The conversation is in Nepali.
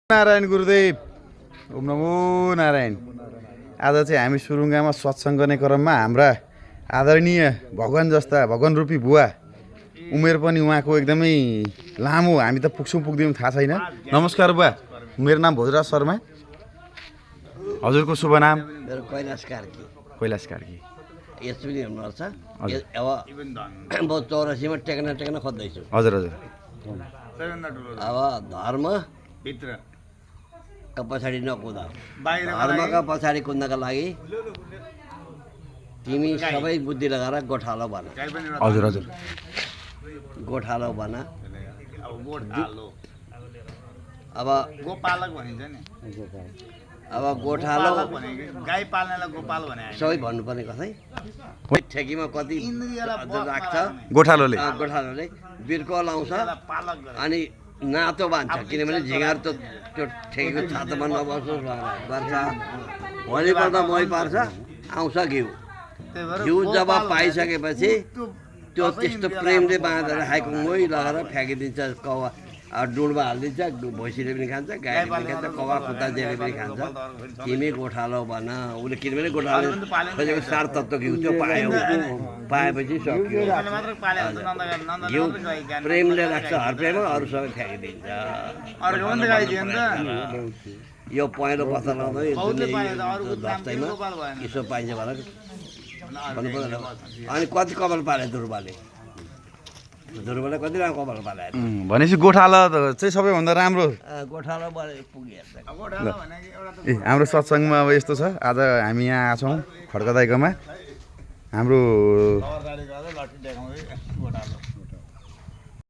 नारायण गुरुदेव ओम नमो नारायण। आज चाहिँ हामी सुरुङ्गामा सत्सङ्ग गर्ने क्रममा हाम्रा आदरणीय भगवान जस्ता भगवान रूपी बुवा उमेर पनि उहाँको एकदमै लामो, हामी त पुग्छौँ पुग्दैनौँ थाहा छैन। नमस्कार बुवा, मेरो नाम भोजराज शर्मा। हजुरको शुभ नाम? मेरो कैलाश कार्की। कैलाश कार्की। यस्तो पनि हुनुपर्छ। अब 84 मा टेक्न खोज्दैछु। हजुर हजुर। अब धर्म भित्र का पछाडि नकुद, धर्मका पछाडि कुद्नका लागि तिमी सबै बुद्धि लगाएर गोठालो बना। हजुर हजुर। गोठालो बना। अब गोपालक भनिन्छ नि। अब गोठालो गाई पाल्नेलाई गोपाल भने सबै भन्नुपर्ने कतै ठेकीमा कति राख्छ गोठालोले बिर्को लाउँछ अनि नातो बान्छ, किनभने झिँगार त त्यो ठेकीको छातामा नबस्नु गर्छ। भोलिपल्ट मही पार्छ, आउँछ घिउ जब पाइसकेपछि त्यो त्यस्तो प्रेमले बाँधेर खाएको मही लगाएर फ्याँकिदिन्छ। कौवा डुँडमा हालिदिन्छ, भैँसीले पनि खान्छ, गाईले पनि खान्छ, कौवा खुट्टा जेले पनि खान्छ। तिमी गोठालो बना। उसले किनभने गोठालो खोजेको 7 तत्त्व घिउ त्यो पाएपछि सक्यो। घिउ प्रेमले राख्छ, हर प्रेममा अरू सबै फ्याँकिदिन्छ। यो पहेँलो बस्दा लाउँदै दस्तैमा यसो पाइन्छ भनेर भन्नु पर्दैन। अनि कति कपाल पाले ध्रुवले कति राम्रो कपाल पाले भनेपछि गोठालो चाहिँ सबैभन्दा राम्रो। गोठालो पुगिहाल्छ। हाम्रो सत्सङ्गमा अब यस्तो छ। आज हामी यहाँ आछौँ खड्का दाइकोमा। हाम्रो